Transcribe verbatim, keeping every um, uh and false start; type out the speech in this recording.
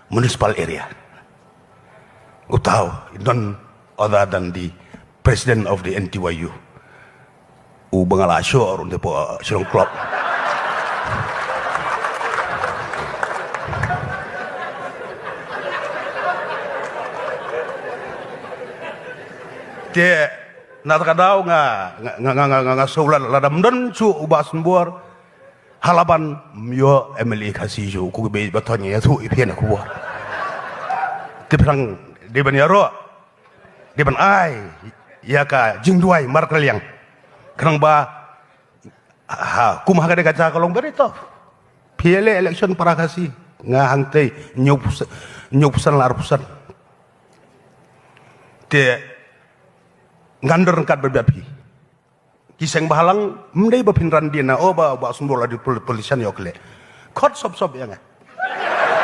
municipal area. Uta u, none other than the president of the N T Y U. U ba nga la shoh ruh te hapoh Shillong Club. Te na kata ka daw nga, nga, nga, nga, nga, nga shu la, lada ym don shuh u Bah Sunbor, ha Laban ym ïoh M L A Khasi shuh, ko kiba ïeit ba thoh ïathuh ïa phi na khubor. Te phi dang dei ban ïaroh, dei ban ai ïa ka jingduwai markylliang. Khnang ba, ha, kum ha ka dei ka jaka ka long very tough. Phi ïaleh election para Khasi, nga hangtei hynñiew percent, hynñiew percent la ar percent. Te ngan don ryngkat bad phi. Ki seng bhalang, ym dei ba phin ran dien na, oh, ba, Bah Sunbor la dei pol-, politician, ïoh khleh. Khot sop sop ïa nga.